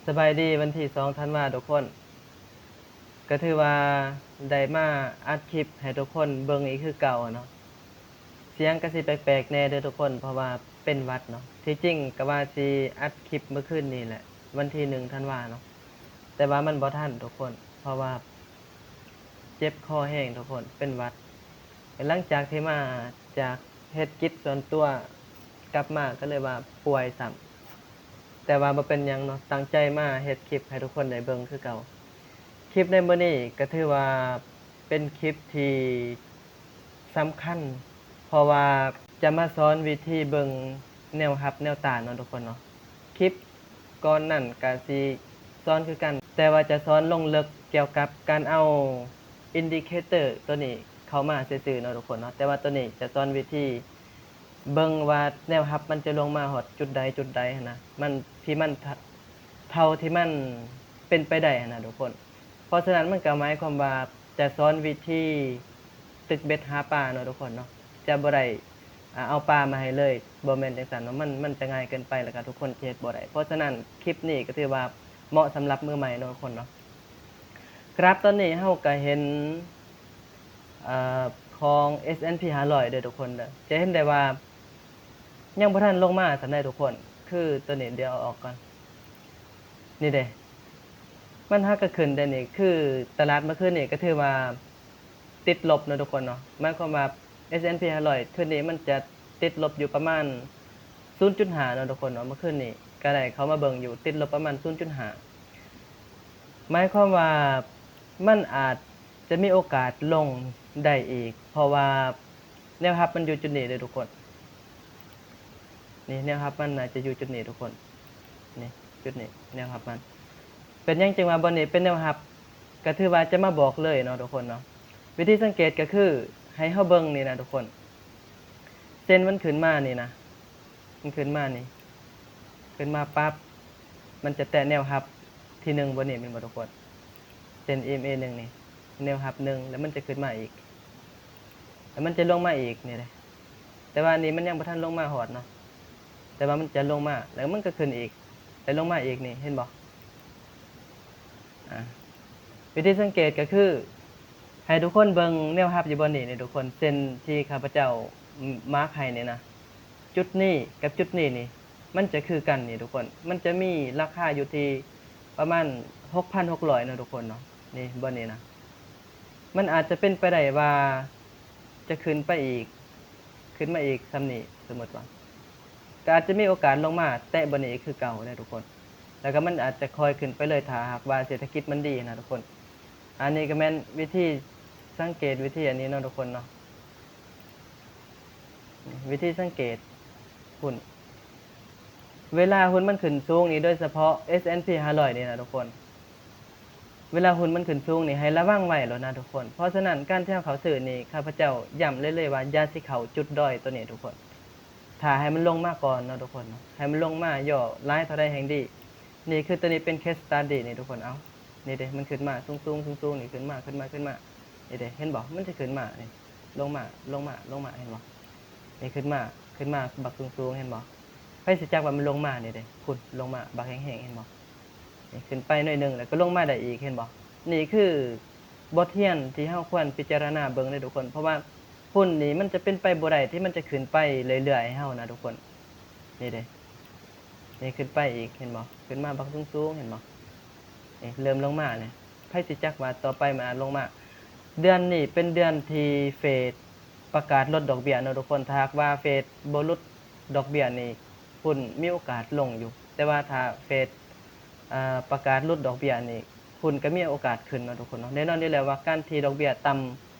ສະບາຍດີ ວັນທີສອງທັນວາທຸກຄົນ ກະຖືວ່າໄດ້ມາອັດຄລິບໃຫ້ທຸກຄົນເບິ່ງອີກຄືເກົ່າເນາະ. ສຽງກະຊິແປກໆແດ່ເດີທຸກຄົນ ເພາະວ່າເປັນຫວັດເນາະ. ທີ່ຈິງກະວ່າຊິອັດຄລິບມື້ຄືນນີ້ແຫຼະ ວັນທີໜຶ່ງທັນວາເນາະ ແຕ່ວ່າມັນບໍ່ທັນທຸກຄົນ ເພາະວ່າເຈັບຄໍແຮງທຸກຄົນ ເປັນຫວັດ. ຫຼັງຈາກທີ່ມາຈາກເຮັດກິດສ່ວນຕົວກັບມາ ກະເລີຍວ່າປ່ວຍຊ້ຳ ແຕ່ວ່າບໍ່ເປັນຫຍັງເນາະ ຕັ້ງໃຈມາເຮັດຄລິບໃຫ້ທຸກຄົນໄດ້ເບິ່ງຄືເກົ່າ. ຄລິບໃນມື້ນີ້ກະຖືວ່າເປັນຄລິບທີ່ສຳຄັນ ເພາະວ່າຈະມາສອນວິທີເບິ່ງແນວຮັບແນວຕ້ານເນາະທຸກຄົນເນາະ. ຄລິບກ່ອນນັ້ນກະຊິສອນຄືກັນ ແຕ່ວ່າຈະສອນລົງເລິກກ່ຽວກັບການເອົາອິນດິເຄເຕີໂຕນີ້ເຂົ້າມາຊື່ໆເນາະທຸກຄົນເນາະ. ແຕ່ວ່າໂຕນີ້ຈະສອນວິທີ ເບິ່ງວ່າແນວຮັບມັນຈະລົງມາຮອດຈຸດໃດຈຸດໃດຫັ້ນນະ ມັນ ທີ່ມັນ ເທົ່າທີ່ມັນເປັນໄປໄດ້ຫັ້ນນະທຸກຄົນ. ເພາະສະນັ້ນມັນກະໝາຍຄວາມວ່າຈະສອນວິທີຕຶກເບັດຫາປາເນາະທຸກຄົນເນາະ ຈະບໍ່ໄດ້ ອາ ເອົາປາມາໃຫ້ເລີຍ ບໍ່ແມ່ນຈັ່ງຊັ້ນເນາະ ມັນ ມັນຈະງ່າຍເກີນໄປ ແລ້ວກະທຸກຄົນຈະເຮັດບໍ່ໄດ້. ເພາະສະນັ້ນຄລິບນີ້ກະຖືວ່າເໝາະສຳລັບມືໃໝ່ເນາະທຸກຄົນເນາະ. ກະລາບຕອນນີ້ເຮົາກະເຫັນ ເອີ ຂອງ ເອສແອນພີ ຫ້າຮ້ອຍເດີທຸກຄົນເດີ ຈະເຫັນໄດ້ວ່າຍັງບໍ່ທັນລົງມາສ່ຳໃດທຸກຄົນ. ຄືໂຕນີ້ ດຽວເອົາອອກກ່ອນ ນີ້ເດ້ ມັນຫາກະຂຶ້ນໄດ້ນີ້. ຄືຕະຫຼາດມື້ຄືນນີ້ກະຖືວ່າຕິດລົບເນາະທຸກຄົນເນາະ ໝາຍຄວາມວ່າ ເອສແອນພີ ຫ້າຮ້ອຍ ຄືນນີ້ມັນຈະຕິດລົບຢູ່ປະມານສູນຈຸດຫ້າເນາະທຸກຄົນເນາະ. ມື້ຄືນນີ້ກະໄດ້ເຂົ້າມາເບິ່ງຢູ່ ຕິດລົບປະມານສູນຈຸດຫ້າ ໝາຍຄວາມວ່າມັນອາດຈະມີໂອກາດລົງໄດ້ອີກ ເພາະວ່າແນວຮັບມັນຢູ່ຈຸດນີ້ເດີທຸກຄົນ. ນີ້ແນວຮັບມັນໜ້າຈະຢູ່ຈຸດນີ້ທຸກຄົນ ນີ້ຈຸດນີ້ແນວຮັບມັນ. ເປັນຫຍັງຈຶ່ງວ່າບ່ອນນີ້ເປັນແນວຮັບ? ກະຖືວ່າຈະມາບອກເລີຍເນາະທຸກຄົນເນາະ. ວິທີສັງເກດກະຄືໃຫ້ເຮົາເບິ່ງນີ້ນະທຸກຄົນ ເສັ້ນມັນຂຶ້ນມານີ້ນະ ມັນຂຶ້ນມານີ້ ຂຶ້ນມາປັບ ມັນຈະແຕະແນວຮັບທີໜຶ່ງບ່ອນນີ້ແມ່ນບໍ່ທຸກຄົນ? ເສັ້ນ ອີເອັມເອ ໜຶ່ງນີ້ ແນວຮັບໜຶ່ງ ແລ້ວມັນຈະຂຶ້ນມາອີກ ແລ້ວມັນຈະລົງມາອີກນີ້ເດ້. ແຕ່ວ່າອັນນີ້ມັນຍັງບໍ່ທັນລົງມາຮອດເນາະ ແຕ່ວ່າມັນຈະລົງມາ ແລ້ວມັນກະຂຶ້ນອີກ ແລ້ວລົງມາອີກນີ້ ເຫັນບໍ່? ອາ ວິທີສັງເກດກະຄື ໃຫ້ທຸກຄົນເບິ່ງແນວຮັບຢູ່ບ່ອນນີ້ນີ້ທຸກຄົນ ເສັ້ນທີ່ຂ້າພະເຈົ້າມາກໃຫ້ນີ້ນະ ຈຸດນີ້ກັບຈຸດນີ້ນີ້ ມັນຈະຄືກັນນີ້ທຸກຄົນ ມັນຈະມີລາຄາຢູ່ທີ່ປະມານຫົກພັນຫົກຮ້ອຍເນາະທຸກຄົນເນາະ. ນີ້ບ່ອນນີ້ນະ ມັນອາດຈະເປັນໄປໄດ້ວ່າຈະຂຶ້ນໄປອີກ ຂຶ້ນມາອີກສ່ຳນີ້ ສົມມຸດວ່າ ກະອາດຈະມີໂອກາດລົງມາແຕະບ່ອນນີ້ອີກຄືເກົ່າເດ້ທຸກຄົນ ແລ້ວກະມັນອາດຈະຄ່ອຍຂຶ້ນໄປເລີຍ ຖ້າຫາກວ່າເສດຖະກິດມັນດີຫັ້ນນະທຸກຄົນ. ອັນນີ້ກະແມ່ນວິທີສັງເກດ ວິທີອັນນີ້ເນາະທຸກຄົນເນາະ. ວິທີສັງເກດຫຸ້ນ ເວລາຫຸ້ນມັນຂຶ້ນສູງນີ້ ໂດຍສະເພາະ ເອສແອນພີ ຫ້າຮ້ອຍນີ້ນະທຸກຄົນ ເວລາຫຸ້ນມັນຂຶ້ນສູງນີ້ ໃຫ້ລະວັງໄວ້ໂລດນະທຸກຄົນ. ເພາະສະນັ້ນ ການທີ່ເຮົາເຂົ້າຊື້ນີ້ ຂ້າພະເຈົ້າຢ້ຳເລີຍໆວ່າ ຢ່າຊິເຂົ້າຈຸດດອຍໂຕນີ້ທຸກຄົນ ຖ້າໃຫ້ມັນລົງມາກ່ອນເນາະທຸກຄົນເນາະ ໃຫ້ມັນລົງມາຍໍ້ຫຼາຍເທົ່າໃດແຮ່ງດີ. ນີ້ຄືໂຕນີ້ເປັນເຄສສະຕາດີ້ນີ້ທຸກຄົນ ເອົາ ນີ້ເດ້ ມັນຂຶ້ນມາສູງໆ ສູງໆ ນີ້ ຂຶ້ນມາ ຂຶ້ນມາ ຂຶ້ນມາ ນີ້ເດ້ ເຫັນບໍ່? ມັນຈະຂຶ້ນມານີ້ ລົງມາ ລົງມາ ລົງມາ ເຫັນບໍ່? ນີ້ຂຶ້ນມາ ຂຶ້ນມາບັກສູງໆ ເຫັນບໍ່? ໃຜຊິຈັກວ່າມັນລົງມານີ້ເດ້ ພຸ້ນ ລົງມາບັກແຮງໆ ເຫັນບໍ່? ນີ້ຂຶ້ນໄປໜ້ອຍໜຶ່ງ ແລ້ວກະລົງມາໄດ້ອີກ ເຫັນບໍ່? ນີ້ຄືບົດຮຽນທີ່ເຮົາຄວນພິຈາລະນາເບິ່ງເດ້ທຸກຄົນ ເພາະວ່າຫຸ້ນນີ້ມັນຈະເປັນໄປບໍ່ໄດ້ທີ່ມັນຈະຂຶ້ນໄປເລື້ອຍໆ ໃຫ້ເຮົານະທຸກຄົນ. ນີ້ເດ້ ນີ້ຂຶ້ນໄປອີກ ເຫັນບໍ່? ຂຶ້ນມາບັກສູງໆ ເຫັນບໍ່? ນີ້ເລີ່ມລົງມາແລ້ວ ໃຜຊິຈັກວ່າຕໍ່ໄປມັນອາດລົງມາ. ເດືອນນີ້ເປັນເດືອນທີ່ເຟດປະກາດລົດດອກເບ້ຍເນາະທຸກຄົນ. ຖ້າຫາກວ່າເຟດບໍ່ຫຼຸດດອກເບ້ຍນີ້ ຫຸ້ນມີໂອກາດລົງຢູ່ ແຕ່ວ່າຖ້າເຟດ ອາ ປະກາດຫຼຸດດອກເບ້ຍນີ້ ຫຸ້ນກະມີໂອກາດຂຶ້ນເນາະທຸກຄົນເນາະ. ແນ່ນອນຢູ່ແລ້ວວ່າການທີ່ດອກເບ້ຍຕ່ຳ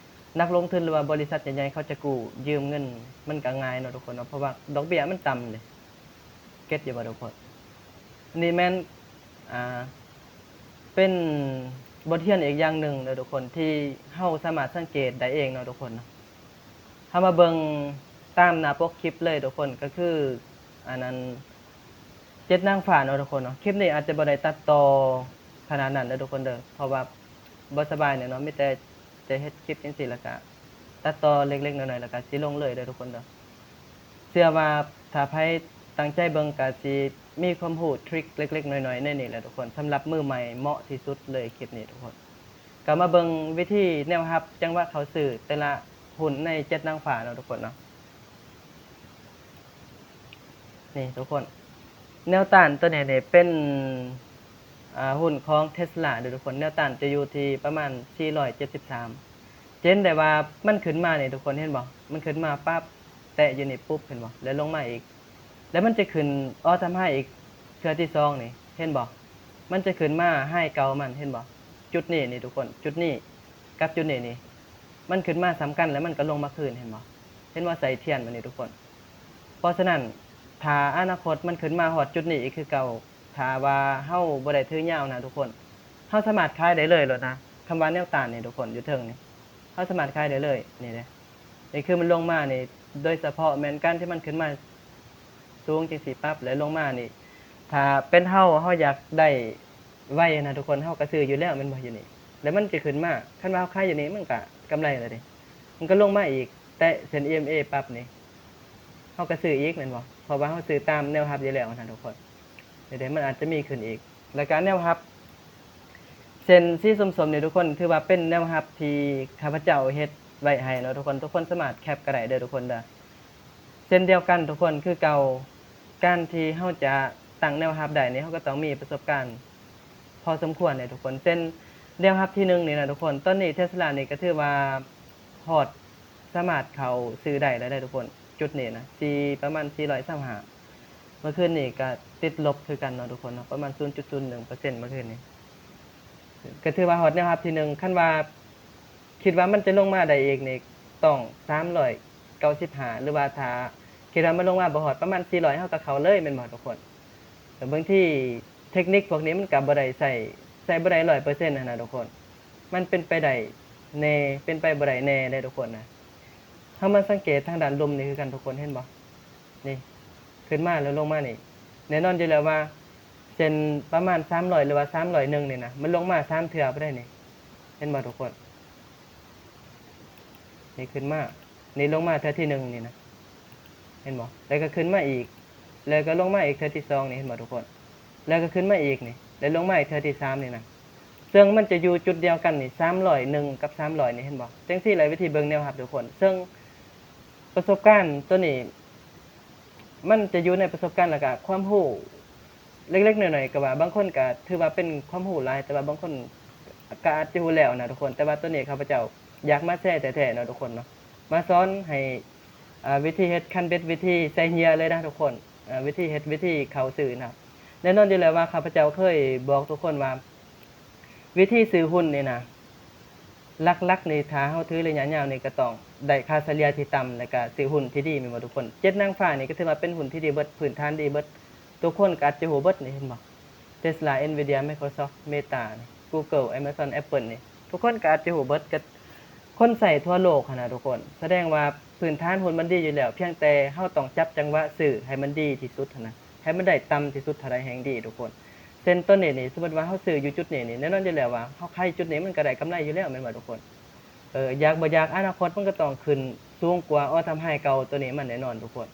ນັກລົງທຶນ ຫຼືວ່າບໍລິສັດໃຫຍ່ໆ ເຂົາຈະກູ້ຢືມເງິນ ມັນກະງ່າຍເນາະທຸກຄົນເນາະ ເພາະວ່າດອກເບ້ຍມັນຕ່ຳເດ້. ເກັດຢູ່ບໍ່ທຸກຄົນ? ນີ້ແມ່ນ ອາ ເປັນບົດຮຽນອີກຢ່າງໜຶ່ງເດີທຸກຄົນ ທີ່ເຮົາສາມາດສັງເກດໄດ້ເອງເນາະທຸກຄົນເນາະ. ເຮົາມາເບິ່ງຕາມໜ້າປົກຄລິບເລີຍທຸກຄົນ ກະຄື ອັນນັ້ນ ເຈັດນາງຟ້າເນາະທຸກຄົນເນາະ. ຄລິບນີ້ອາດຈະບໍ່ໄດ້ຕັດຕໍ່ຂະໜາດນັ້ນເດີທຸກຄົນເດີ ເພາະວ່າບໍ່ສະບາຍແນ່ເນາະ ມີແຕ່ຈະເຮັດຄລິບຈັ່ງຊີ້ ແລ້ວກະຕັດຕໍ່ເລັກໆນ້ອຍໆ ແລ້ວກະຊິລົງເລີຍເດີທຸກຄົນເດີ. ເຊື່ອວ່າຖ້າໃຜຕັ້ງໃຈເບິ່ງກະຊິ ມີຄວາມຮູ້ທຣິກເລັກໆນ້ອຍໆໃນນີ້ແຫຼະທຸກຄົນ. ສຳລັບມືໃໝ່ເໝາະທີ່ສຸດເລີຍຄລິບນີ້ທຸກຄົນ. ກໍມາເບິ່ງວິທີແນວຮັບ ຈັງຫວະເຂົ້າຊື້ແຕ່ລະຫຸ້ນໃນເຈັດນາງຟ້າເນາະທຸກຄົນເນາະ. ນີ້ທຸກຄົນ ແນວຕ້ານຕົວນີ້ນີ້ເປັນ ອ່າ ຫຸ້ນຂອງ Tesla ເດີທຸກຄົນ. ແນວຕ້ານຈະຢູ່ທີ່ປະມານສີ່ຮ້ອຍເຈັດສິບສາມ. ຈະເຫັນໄດ້ວ່າມັນຂຶ້ນມານີ້ທຸກຄົນ ເຫັນບໍ່? ມັນຂຶ້ນມາປັບ ແຕະຢູ່ນີ້ປຸບ ເຫັນບໍ່? ແລ້ວລົງມາອີກ ແລ້ວມັນຈະຂຶ້ນ all time high ອີກເທື່ອທີສອງນີ້ ເຫັນບໍ່? ມັນຈະຂຶ້ນມາ high ເກົ່າມັນ ເຫັນບໍ່? ຈຸດນີ້ນີ້ທຸກຄົນ ຈຸດນີ້ກັບຈຸດນີ້ນີ້ ມັນຂຶ້ນມາສ່ຳກັນ ແລ້ວມັນກໍລົງມາຄືນ ເຫັນບໍ່? ເຫັນວ່າໄສ້ທຽນມັນນີ້ທຸກຄົນ. ເພາະສະນັ້ນ ຖ້າອະນາຄົດມັນຂຶ້ນມາຮອດຈຸດນີ້ອີກຄືເກົ່າ ຖ້າວ່າເຮົາບໍ່ໄດ້ຖືຍາວນະທຸກຄົນ ເຮົາສາມາດຂາຍໄດ້ເລີຍໂລດນະ. ຄຳວ່າແນວຕ້ານນີ້ທຸກຄົນ ຢູ່ເທິງນີ້ ເຮົາສາມາດຂາຍໄດ້ເລີຍ ນີ້ເດ້. ນີ້ຄືມັນລົງມານີ້ ໂດຍສະເພາະແມ່ນການທີ່ມັນຂຶ້ນມາສູງຈັ່ງຊີ້ປັບ ແລ້ວລົງມານີ້ ຖ້າເປັນເຮົາ ເຮົາຢາກໄດ້ໄວນະທຸກຄົນ ເຮົາກໍຊື້ຢູ່ແລ້ວແມ່ນບໍ່? ຢູ່ນີ້ ແລ້ວມັນຈະຂຶ້ນມາ ຄັນວ່າເຮົາຂາຍຢູ່ນີ້ ມັນກໍກຳໄລແລ້ວເດ້. ມັນກໍລົງມາອີກ ແຕະເສັ້ນ EMA ປັບນີ້ ເຮົາກໍຊື້ອີກແມ່ນບໍ່? ເພາະວ່າເຮົາຊື້ຕາມແນວຮັບຢູ່ແລ້ວນະທຸກຄົນ. ນີ້ເດ້ ມັນອາດຈະມີຂຶ້ນອີກ. ແລ້ວກໍແນວຮັບ ເສັ້ນສີສົ້ມໆນີ້ທຸກຄົນ ຖືວ່າເປັນແນວຮັບທີ່ຂ້າພະເຈົ້າເຮັດໄວ້ໃຫ້ເນາະທຸກຄົນ. ທຸກຄົນສາມາດແຄັບກໍໄດ້ເດີທຸກຄົນເດີ. ເຊັ່ນດຽວກັນທຸກຄົນ ຄືເກົ່າ ການທີ່ເຮົາຈະຕັ້ງແນວຮັບໄດ້ນີ້ ເຮົາກໍຕ້ອງມີປະສົບການພໍສົມຄວນເດ້ທຸກຄົນ. ເຊັ່ນແນວຮັບທີໜຶ່ງນີ້ນະທຸກຄົນ ຕອນນີ້ Tesla ນີ້ກໍຖືວ່າຮອດ ສາມາດເຂົ້າຊື້ໄດ້ແລ້ວເດີທຸກຄົນ. ຈຸດນີ້ນະ ສີ່ ປະມານສີ່ຮ້ອຍຊາວຫ້າ ເມື່ອຄືນນີ້ກໍຕິດລົບຄືກັນເນາະທຸກຄົນເນາະ ປະມານສູນຈຸດສູນໜຶ່ງເປີເຊັນເມື່ອຄືນນີ້ ກໍຖືວ່າຮອດແນວຮັບທີໜຶ່ງ. ຄັນວ່າຄິດວ່າມັນຈະລົງມາໄດ້ອີກນີ້ ຕ້ອງສາມຮ້ອຍເກົ້າສິບຫ້າ ຫຼືວ່າຖ້າຄິດວ່າມັນລົງມາບໍ່ຮອດປະມານສີ່ຮ້ອຍ ເຮົາກໍເຂົ້າເລີຍແມ່ນບໍ່ທຸກຄົນ? ແຕ່ບາງທີເທັກນິກພວກນີ້ມັນກໍບໍ່ໄດ້ໃຊ້ ໃຊ້ບໍ່ໄດ້ຮ້ອຍເປີເຊັນຫັ້ນນະທຸກຄົນ. ມັນເປັນໄປໄດ້ແດ່ ເປັນໄປບໍ່ໄດ້ແດ່ເດ້ທຸກຄົນນະ. ເຮົາມາສັງເກດທາງດ້ານລຸ່ມນີ້ຄືກັນທຸກຄົນ ເຫັນບໍ່? ນີ້ ຂຶ້ນມາແລ້ວລົງມານີ້ ແນ່ນອນຢູ່ແລ້ວວ່າເສັ້ນປະມານສາມຮ້ອຍ ຫຼືວ່າສາມຮ້ອຍໜຶ່ງນີ້ນະ ມັນລົງມາສາມເທື່ອພຸ້ນໃດ໋ນີ້ ເຫັນບໍ່ທຸກຄົນ? ນີ້ຂຶ້ນມາ ນີ້ລົງມາເທື່ອທີໜຶ່ງນີ້ນະ ເຫັນບໍ່? ແລ້ວກໍຂຶ້ນມາອີກ ແລ້ວກໍລົງມາອີກເທື່ອທີສອງນີ້ ເຫັນບໍ່ທຸກຄົນ? ແລ້ວກໍຂຶ້ນມາອີກນີ້ ແລ້ວລົງມາອີກເທື່ອທີສາມນີ້ນະ. ເຊິ່ງມັນຈະຢູ່ຈຸດດຽວກັນນີ້ ສາມຮ້ອຍໜຶ່ງກັບສາມຮ້ອຍນີ້ ເຫັນບໍ່? ຈັ່ງຊີ້ແຫຼະ ວິທີເບິ່ງແນວຮັບທຸກຄົນ. ເຊິ່ງປະສົບການຕົວນີ້ ມັນຈະຢູ່ໃນປະສົບການ ແລ້ວກະຄວາມຮູ້ເລັກໆນ້ອຍໆ ກໍວ່າ ບາງຄົນກະຖືວ່າເປັນຄວາມຮູ້ຫຼາຍ ແຕ່ວ່າບາງຄົນກະອາດຈະຮູ້ແລ້ວນະທຸກຄົນ. ແຕ່ວ່າຕົວນີ້ຂ້າພະເຈົ້າຢາກມາແຊແທ້ໆເນາະທຸກຄົນເນາະ ມາສອນໃຫ້ ເອີ ວິທີເຮັດຄັນເບັດ ວິທີໃສ່ເຫຍື່ອເລີຍນະທຸກຄົນ. ເອີ ວິທີເຮັດ ວິທີເຂົ້າຊື້ນະ. ແນ່ນອນຢູ່ແລ້ວວ່າຂ້າພະເຈົ້າເຄີຍບອກທຸກຄົນວ່າ ວິທີຊື້ຫຸ້ນນີ້ນະ ຫຼັກໆນີ້ ຖ້າເຮົາຖືໄລຍະຍາວນີ້ ກໍຕ້ອງໄດ້ຄ່າສະເລ່ຍທີ່ຕ່ຳ ແລ້ວກໍຊື້ຫຸ້ນທີ່ດີ ແມ່ນບໍ່ທຸກຄົນ? ເຈັດນາງຟ້ານີ້ກໍຖືວ່າເປັນຫຸ້ນທີ່ດີເບິດ ພື້ນຖານດີເບິດ ທຸກຄົນກໍອາດຈະຮູ້ເບິດນີ້ ເຫັນບໍ່? Tesla, Nvidia, Microsoft, Meta, Google, Amazon, Apple ນີ້ ທຸກຄົນກໍອາດຈະຮູ້ເບິດ ກໍຄົນໃຊ້ທົ່ວໂລກຫັ້ນນະທຸກຄົນ. ສະແດງວ່າພື້ນຖານຫຸ້ນມັນດີຢູ່ແລ້ວ ພຽງແຕ່ເຮົາຕ້ອງຈັບຈັງຫວະຊື້ໃຫ້ມັນດີທີ່ສຸດຫັ້ນນະ ໃຫ້ມັນໄດ້ຕ່ຳທີ່ສຸດເທົ່າໃດແຮ່ງດີທຸກຄົນ. ເຊັ່ນຕອນນີ້ນີ້ ສົມມຸດວ່າເຮົາຊື້ຢູ່ຈຸດນີ້ນີ້ ແນ່ນອນຢູ່ແລ້ວວ່າເຮົາຂາຍຈຸດນີ້ມັນກໍໄດ້ກຳໄລຢູ່ແລ້ວ ແມ່ນບໍ່ທຸກຄົນ? ເອີ ຢາກບໍ່ຢາກ ອະນາຄົດມັນກໍຕ້ອງຂຶ້ນສູງກວ່າ all time high ເກົ່າຕົວນີ້ມັນແນ່ນອນທຸກຄົນ.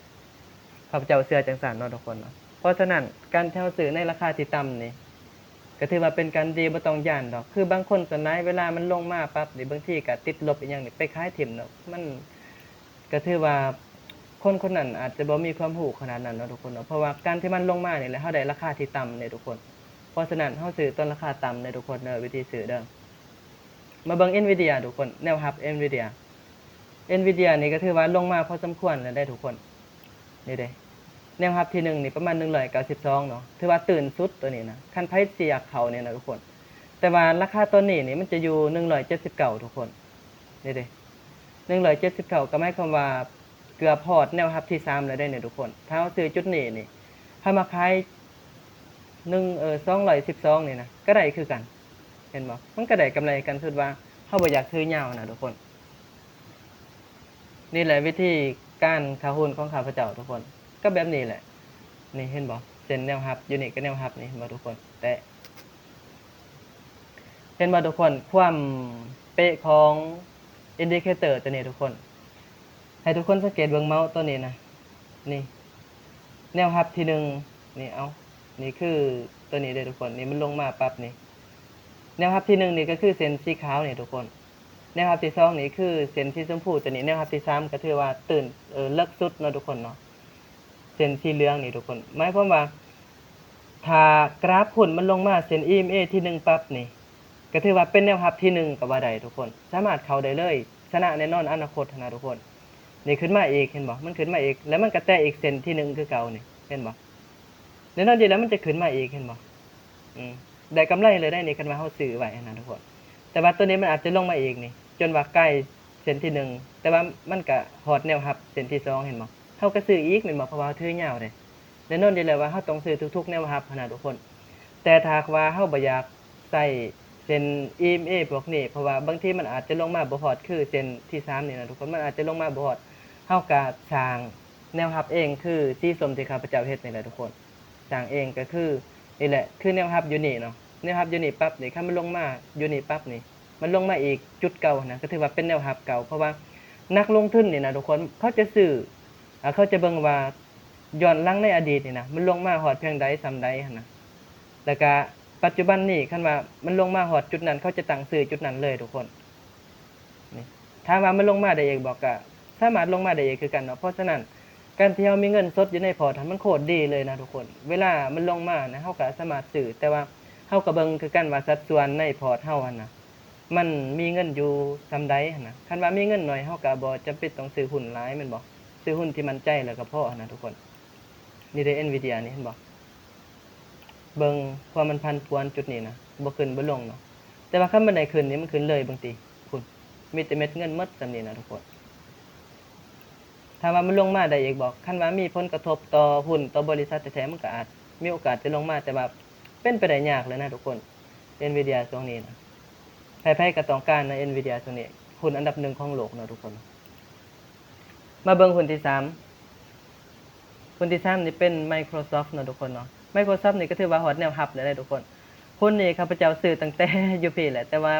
ຂ້າພະເຈົ້າເຊື່ອຈັ່ງຊັ້ນເນາະທຸກຄົນເນາະ. ເພາະສະນັ້ນ ການທີ່ເຮົາຊື້ໃນລາຄາທີ່ຕ່ຳນີ້ ກໍຖືວ່າເປັນການດີ ບໍ່ຕ້ອງຢ້ານດອກ. ຄືບາງຄົນສ່ວນຫຼາຍ ເວລາມັນລົງມາປັບນີ້ ບາງທີກໍຕິດລົບອີ່ຫຍັງນີ້ ໄປຂາຍຖິ້ມເນາະ ມັນ ກໍຖືວ່າຄົນຄົນນັ້ນອາດຈະບໍ່ມີຄວາມຮູ້ຂະໜາດນັ້ນເນາະທຸກຄົນເນາະ. ເພາະວ່າການທີ່ມັນລົງມານີ້ແຫຼະ ເຮົາໄດ້ລາຄາທີ່ຕ່ຳເດ້ທຸກຄົນ. ເພາະສະນັ້ນ ເຮົາຊື້ຕອນລາຄາຕ່ຳເດ້ທຸກຄົນເດີ ວິທີຊື້ເດີ. ມາເບິ່ງ Nvidia ທຸກຄົນ ແນວຮັບ Nvidia Nvidia ນີ້ກໍຖືວ່າລົງມາພໍສົມຄວນແລ້ວເດ້ທຸກຄົນ. ນີ້ເດ້ ແນວຮັບທີໜຶ່ງນີ້ປະມານໜຶ່ງຮ້ອຍເກົ້າສິບສອງເນາະ ຖືວ່າຕື້ນສຸດຕົວນີ້ນະ ຄັນໃຜຊິຢາກເຂົ້ານີ້ນະທຸກຄົນ. ແຕ່ວ່າລາຄາຕອນນີ້ນີ້ມັນຈະຢູ່ໜຶ່ງຮ້ອຍເຈັດສິບເກົ້າທຸກຄົນ. ນີ້ເດ້ ໜຶ່ງຮ້ອຍເຈັດສິບເກົ້າ ກໍໝາຍຄວາມວ່າເກືອບຮອດແນວຮັບທີສາມແລ້ວເດ້ນີ້ທຸກຄົນ. ຖ້າເຮົາຊື້ຈຸດນີ້ນີ້ ເຮົາມາຂາຍໜຶ່ງ ເອີ ສອງຮ້ອຍສິບສອງນີ້ນະ ກໍໄດ້ຄືກັນ ເຫັນບໍ່? ມັນກໍໄດ້ກຳໄລຄືກັນ ສົມມຸດວ່າເຮົາບໍ່ຢາກຖືຍາວນະທຸກຄົນ. ນີ້ແຫຼະວິທີການເຂົ້າຫຸ້ນຂອງຂ້າພະເຈົ້າທຸກຄົນ ກໍແບບນີ້ແຫຼະ. ນີ້ເຫັນບໍ່? ເສັ້ນແນວຮັບຢູ່ນີ້ກໍແນວຮັບນີ້ ເຫັນບໍ່ທຸກຄົນ? ແຕ່ ເຫັນບໍ່ທຸກຄົນ? ຄວາມເປະຂອງ indicator ຕົວນີ້ທຸກຄົນ ໃຫ້ທຸກຄົນສັງເກດເບິ່ງເມົາຕົວນີ້ນະ ນີ້ ແນວຮັບທີໜຶ່ງນີ້ ເອົາ ນີ້ຄືຕົວນີ້ເດ້ທຸກຄົນ. ນີ້ມັນລົງມາປັບນີ້ ແນວຮັບທີໜຶ່ງນີ້ກໍຄືເສັ້ນສີຂາວນີ້ທຸກຄົນ. ແນວຮັບທີສອງນີ້ຄືເສັ້ນສີຊົມພູຕົວນີ້. ແນວຮັບທີສາມກໍຖືວ່າຕື່ນ ເອີ ເລິກສຸດເນາະທຸກຄົນເນາະ. ເສັ້ນສີເຫຼືອງນີ້ທຸກຄົນ ໝາຍຄວາມວ່າ ຖ້າກຣາຟຫຸ້ນມັນລົງມາເສັ້ນ ອີເອັມເອ ທີໜຶ່ງປັບນີ້ ກໍຖືວ່າເປັນແນວຮັບທີໜຶ່ງກໍວ່າໄດ້ທຸກຄົນ. ສາມາດເຂົ້າໄດ້ເລີຍ ຊະນະແນ່ນອນອະນາຄົດຫັ້ນນະທຸກຄົນ. ນີ້ຂຶ້ນມາອີກ ເຫັນບໍ່? ມັນຂຶ້ນມາອີກ ແລ້ວມັນກໍແຕະອີກເສັ້ນທີໜຶ່ງຄືເກົ່ານີ້ ເຫັນບໍ່? ແນ່ນອນຢູ່ແລ້ວ ມັນຈະຂຶ້ນມາອີກ ເຫັນບໍ່? ອືມ ໄດ້ກຳໄລເລີຍໄດ໋ນີ້ ຄັນວ່າເຮົາຊື້ໄວ້ຫັ້ນນະທຸກຄົນ. ແຕ່ວ່າຕົວນີ້ມັນອາດຈະລົງມາອີກນີ້ ຈົນວ່າໃກ້ເສັ້ນທີໜຶ່ງ ແຕ່ວ່າມັນກະຮອດແນວຮັບເສັ້ນທີສອງ ເຫັນບໍ່? ເຮົາກະຊື້ອີກແມ່ນບໍ່? ເພາະວ່າເຮົາຖືຍາວເດ້. ແນ່ນອນຢູ່ແລ້ວວ່າເຮົາຕ້ອງຊື້ທຸກໆແນວຮັບຫັ້ນນະທຸກຄົນ. ແຕ່ຖ້າຫາກວ່າເຮົາບໍ່ຢາກໃຊ້ເສັ້ນ ອີເອັມເອ ພວກນີ້ ເພາະວ່າບາງທີມັນອາດຈະລົງມາບໍ່ຮອດ ຄືເສັ້ນທີສາມນີ້ນະທຸກຄົນ ມັນອາດຈະລົງມາບໍ່ຮອດ ເຮົາກະສ້າງແນວຮັບເອງ ຄືສີສົ້ມທີ່ຂ້າພະເຈົ້າເຮັດນີ້ແຫຼະທຸກຄົນ. ສ້າງເອງກໍຄືນີ້ແຫຼະ ຄືແນວຮັບຢູ່ນີ້ເນາະ. ແນວຮັບຢູ່ນີ້ປັບນີ້ ຄັນມັນລົງມາຢູ່ນີ້ປັບນີ້ ມັນລົງມາອີກຈຸດເກົ່າຫັ້ນນະ ກໍຖືວ່າເປັນແນວຮັບເກົ່າ. ເພາະວ່ານັກລົງທຶນນີ້ນະທຸກຄົນ ເຂົາຈະຊື້ ເຂົາຈະເບິ່ງວ່າຍ້ອນຫຼັງໃນອະດີດນີ້ນະ ມັນລົງມາຮອດພຽງໃດ ສ່ຳໃດຫັ້ນນະ. ແລ້ວກະປັດຈຸບັນນີ້ ຄັນວ່າມັນລົງມາຮອດຈຸດນັ້ນ ເຂົາຈະຕັ້ງຊື້ຈຸດນັ້ນເລີຍທຸກຄົນ. ນີ້ ຖາມວ່າມັນລົງມາໄດ້ອີກບໍ່? ກະສາມາດລົງມາໄດ້ອີກຄືກັນເນາະ. ເພາະສະນັ້ນ ການທີ່ເຮົາມີເງິນສົດຢູ່ໃນພອດຫັ້ນ ມັນໂຄດດີເລີຍນະທຸກຄົນ. ເວລາມັນລົງມານະ ເຮົາກະສາມາດຊື້ ແຕ່ວ່າເຮົາກະເບິ່ງຄືກັນວ່າສັດສ່ວນໃນພອດເຮົາຫັ້ນນະ ມັນມີເງິນຢູ່ສ່ຳໃດຫັ້ນນະ. ຄັນວ່າມີເງິນໜ້ອຍ ເຮົາກະບໍ່ຈຳເປັນຕ້ອງຊື້ຫຸ້ນຫຼາຍແມ່ນບໍ່? ຊື້ຫຸ້ນທີ່ໝັ້ນໃຈແລ້ວກະພໍຫັ້ນນະທຸກຄົນ. ນີ້ເດ້ Nvidia ນີ້ ເຫັນບໍ່? ເບິ່ງຄວາມມັນຜັນຜວນຈຸດນີ້ນະ ບໍ່ຂຶ້ນບໍ່ລົງເນາະ. ແຕ່ວ່າຄັນມັນໄດ້ຂຶ້ນນີ້ ມັນຂຶ້ນເລີຍເບິ່ງຕິ ພຸ້ນ ມີແຕ່ເມັດເງິນໝົດສ່ຳນີ້ນະທຸກຄົນ. ຖາມວ່າມັນລົງມາໄດ້ອີກບໍ່? ຄັນວ່າມີຜົນກະທົບຕໍ່ຫຸ້ນ ຕໍ່ບໍລິສັດແທ້ໆ ມັນກະອາດມີໂອກາດຈະລົງມາ ແຕ່ວ່າເປັນໄປໄດ້ຍາກເລີຍນະທຸກຄົນ. Nvidia ຊ່ວງນີ້ນະ ໃຜໆກໍຕ້ອງການນະ Nvidia ຊ່ວງນີ້ ຫຸ້ນອັນດັບໜຶ່ງຂອງໂລກເນາະທຸກຄົນ. ມາເບິ່ງຫຸ້ນທີສາມ ຫຸ້ນທີສາມນີ້ເປັນ Microsoft ເນາະທຸກຄົນເນາະ. Microsoft ນີ້ກໍຖືວ່າຮອດແນວຮັບແລ້ວເດ້ທຸກຄົນ. ຫຸ້ນນີ້ຂ້າພະເຈົ້າຊື້ຕັ້ງແຕ່ຢູ່ພີ້ແຫຼະ ແຕ່ວ່າ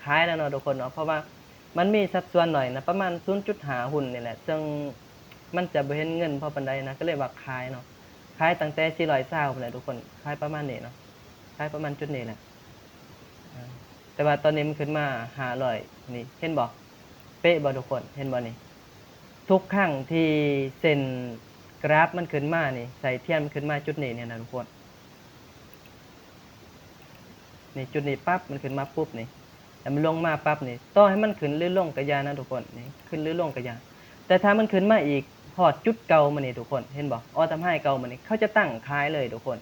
ຂາຍແລ້ວເນາະທຸກຄົນເນາະ ເພາະວ່າມັນມີສັດສ່ວນໜ້ອຍນະ ປະມານສູນຈຸດຫ້າຫຸ້ນນີ້ແຫຼະ ເຊິ່ງມັນຈະບໍ່ເຫັນເງິນພໍປານໃດນະ ກໍເລີຍວ່າຂາຍເນາະ. ຂາຍຕັ້ງແຕ່ສີ່ຮ້ອຍຊາວພຸ້ນແຫຼະທຸກຄົນ ຂາຍປະມານນີ້ເນາະ ຂາຍປະມານຈຸດນີ້ແຫຼະ. ເອີ ແຕ່ວ່າຕອນນີ້ມັນຂຶ້ນມາຫ້າຮ້ອຍນີ້ ເຫັນບໍ່? ເປະບໍ່ທຸກຄົນ? ເຫັນບໍ່ນີ້? ທຸກຄັ້ງທີ່ເສັ້ນກຣາຟມັນຂຶ້ນມານີ້ ສາຍທຽນມັນຂຶ້ນມາຈຸດນີ້ນີ້ນະທຸກຄົນ. ນີ້ ຈຸດນີ້ປັບ ມັນຂຶ້ນມາປຸບນີ້ ແລ້ວມັນລົງມາປັບນີ້ ຕໍ່ໃຫ້ມັນຂຶ້ນຫຼືລົງກະຢ່ານະທຸກຄົນ ນີ້ ຂຶ້ນຫຼືລົງກະຢ່າ. ແຕ່ຖ້າມັນຂຶ້ນມາອີກຮອດຈຸດເກົ່າມານີ້ທຸກຄົນ ເຫັນບໍ່? All time high ເກົ່າມານີ້ ເຂົາຈະຕັ້ງຂາຍເລີຍທຸກຄົນ.